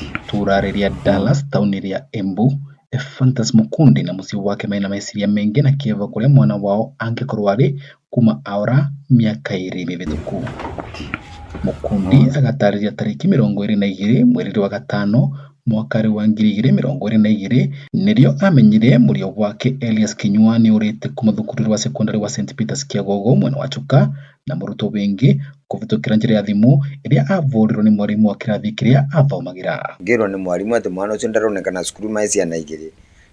Itũra rĩrĩa Dallas taũni rĩa Embu, Ephantus Mukundi na mũciĩ wake mena meciria maingĩ na kĩeva kũrĩa mwana wao angĩkorwo arĩ kuma aora mĩaka 2 mĩhĩtũku. Mukundi agatarĩria tarĩki 22 mweri wa gatano mwaka wa 2022 nĩrĩo amenyire mũriũ wake Elias Kinyua nĩorĩte kuma thukuru wa cekondarĩ wa St Peters Kĩagogo mwena wa Chuka na mũrutwo wĩngĩ kũhĩtũkĩra njĩra ya thimũ ĩrĩa avũrĩrwo nĩ mwarimũ wa kĩrathi kĩrĩa athomagĩra. Ngĩrwo nĩ mwarimũ atĩ mwana ũcio ndaronekana cukuru mai ciana igĩrĩ.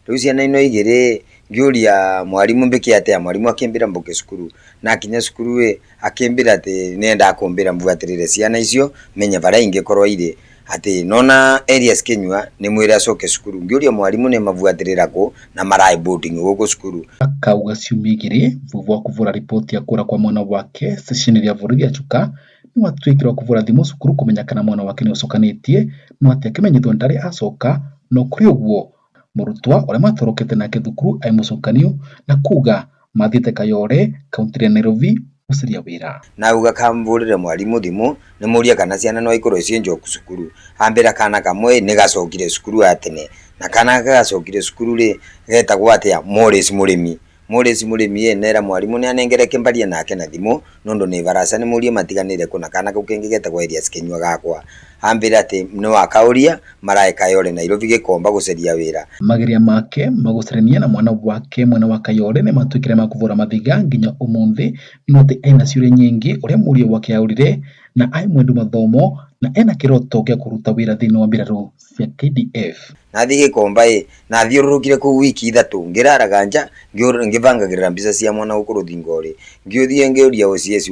Rĩu ciana ino igĩrĩ ngĩũria mwarimũ mbĩke atĩa, mwarimũ akĩmbĩra mbũke cukuru. Na akinya cukuru ĩ akĩmbĩra atĩ nĩendaga kũmbĩra mbuatĩrĩre ciana icio menye barĩa ingĩkorwo irĩ atĩ nona Elias Kinyua nĩmwĩre acoke cukuru. Ngĩũria mwarimũ nĩmabuatĩrĩra kũ na maraĩ boarding gũkũ cukuru. Akauga ciumia igĩrĩ thutha wa kũbũra riboti ya kũra kwa mwana wake ceceni ya borithi ya Chuka nĩwatuĩkire wa kũbũra thimũ cukuru kũmenya kana mwana wake nĩũcokanĩtie no atĩ akĩmenyithio ndarĩ acoka no kũrĩ ũguo mũrutwo ũrĩa matorokete nake thukuru aĩ mũcokanio na kuga mathiĩte Kayole kaũntĩ ya Nairobi gũcaria wĩra. Na auga kambũrĩre mwarimũ thimũ nĩmũrie kana ciana no ikorwo ciĩ njoku cukuru. Ambĩra kana kamwe nĩgacokire cukuru ya tene na kana gacokire cukuru rĩ getagwo atĩa Morris Mũrĩmi. Morris Mũrĩmi ĩ nera mwarimũ nĩanengere kĩmbaria nake na thimũ nũndũ nĩ baraca nĩmũrie matiganĩre kũ na kana kau kĩngĩ getagwo Elias Kinyua gakwa. Ambĩra atĩ nĩwakaũria maraĩ Kayole Nairobi Gĩkomba gũcaria wĩra. Mageria make magũcarania na mwana wake mwena wa Kayole nĩmatuĩkire ma kũbũra mathiga nginya ũmũthĩ no atĩ ena ciũria nyingĩ ũrĩa mũriũ wake aũrire na aĩ mwendu mathomo na ena kĩroto gĩa kũruta wĩra thĩinĩ wa mbirarũ cia KDF. Nathiĩ Gĩkomba ĩ nathiũrũrũkire kũu wiki ithatũ ngĩraraga nja ngĩbangagĩrĩra mbica cia mwana gũkũ rũthingo rĩ ngĩũthiĩ ngĩũria OCS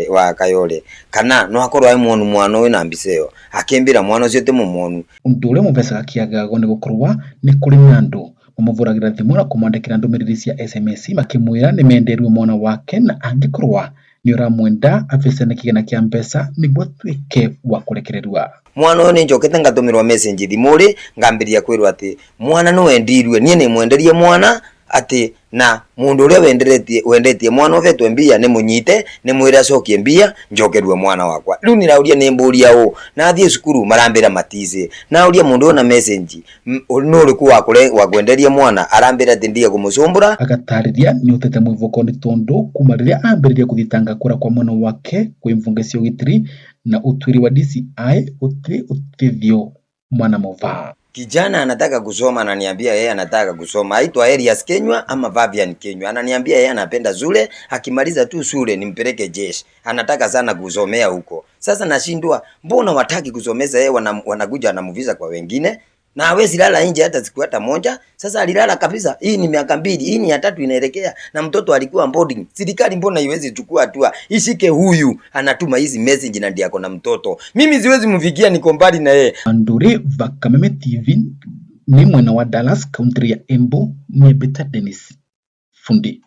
wa Kayole kana no akorwo aĩ mwonu mwana ũyũ na mbica ĩyo akĩmbĩra mwana ũcio ti mũmwonu. Ũndũ ũrĩa mũbecaga kĩagago nĩ gũkorwo nĩ kũrĩ na andũ mamũbũragĩra thimũ na kũmwandĩkĩra ndũmĩrĩri cia SMS makĩmwĩra nĩmendeirwo mwana wake na angĩkorwo nĩũramwenda abecane kĩgĩna kĩa mbeca nĩguo atuĩke wa kũrekererua. Mwana ũyũ nĩnjokete ngatũmĩrwo message thimũ rĩ ngambĩrĩria kwĩrwo atĩ mwana nĩwendirwe niĩ nĩmwenderie mwana atĩ na mũndũ ũrĩa wendetie mwana ũbetwe mbia nĩmũnyite nĩmwĩre acokie mbia njokerue mwana wakwa. Rĩu nĩrauria nĩmbũria ũ nathiĩ cukuru marambĩra maticĩ nauria mũndũ ũyũ na message nũ ũrĩkũ wa kwenderia mwana arambĩra atĩ ndige kũmũcũmbũra. Agatarĩria nĩũtete mwĩvoko nĩ tondũ kuma rĩrĩa ambĩrĩria gũthitanga kũra kwa mwana wake kwĩ mbunge cia ũgitĩri na ũtuĩria wa DCI gũtirĩ ũteithio mwana mũvaa. Kijana anataka kusoma, ananiambia yeye anataka kusoma. Aitwa Elias Kinyua ama Fabian Kinyua. Ananiambia yeye anapenda shule, akimaliza tu shule nimpeleke jeshi. Anataka sana kusomea huko. Sasa nashindwa, mbona wataki kusomeza yeye, wanakuja wanamvisa kwa wengine? Na hawezi lala nje hata siku hata moja. Sasa alilala kabisa. Hii ni miaka 2, hii ni ya 3 inaelekea na mtoto alikuwa boarding. Serikali mbona haiwezi chukua hatua? Ishike huyu anatuma hizi message na ndiye ako na mtoto. Mimi siwezi mfikia, niko mbali na yeye. Andure Vakameme TV ni mwena wa Dallas, kaunti ya Embu, ni Peter Dennis Fundi.